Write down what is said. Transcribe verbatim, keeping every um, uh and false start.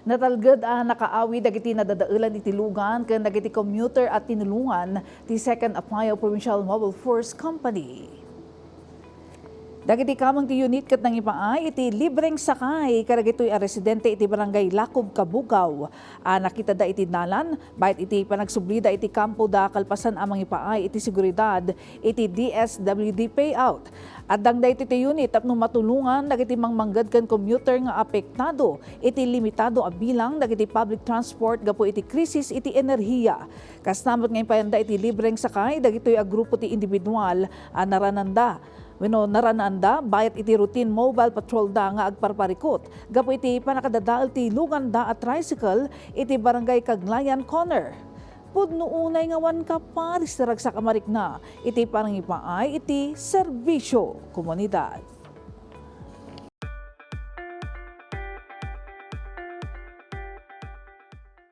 Natalged a nakaawid dagiti nadadaelan iti lugan ken dagiti commuter a tinulongan ti Second Apayao Provincial Mobile Force Company. Dagiti kameng ti unit ket nangipaay iti libreng sakay kadagitoy a residente iti Barangay Lacob, Cabugao a nakitada iti dalan, bayat iti panagsublida iti kampoda kalpasan a mangipaay iti seguridad iti D S W D payout. Addang daytoy ti unit tapno matulongan dagiti mangmangged ken commuter nga apektado iti limitado a bilang dagiti public transport gapu iti krisis iti enerhiya. Kasta met nga impayanda iti libreng sakay dagitoy a grupo ti individual a narananda wenno narananda bayat iti routine mobile patrolda nga agparparikut gapu iti pannakadadael ti luganda a tricycle iti Barangay Caglayan Corner. Pudno unay nga awan kaparis ti ragsak a marikna iti panangipaay iti serbisyo komunidad.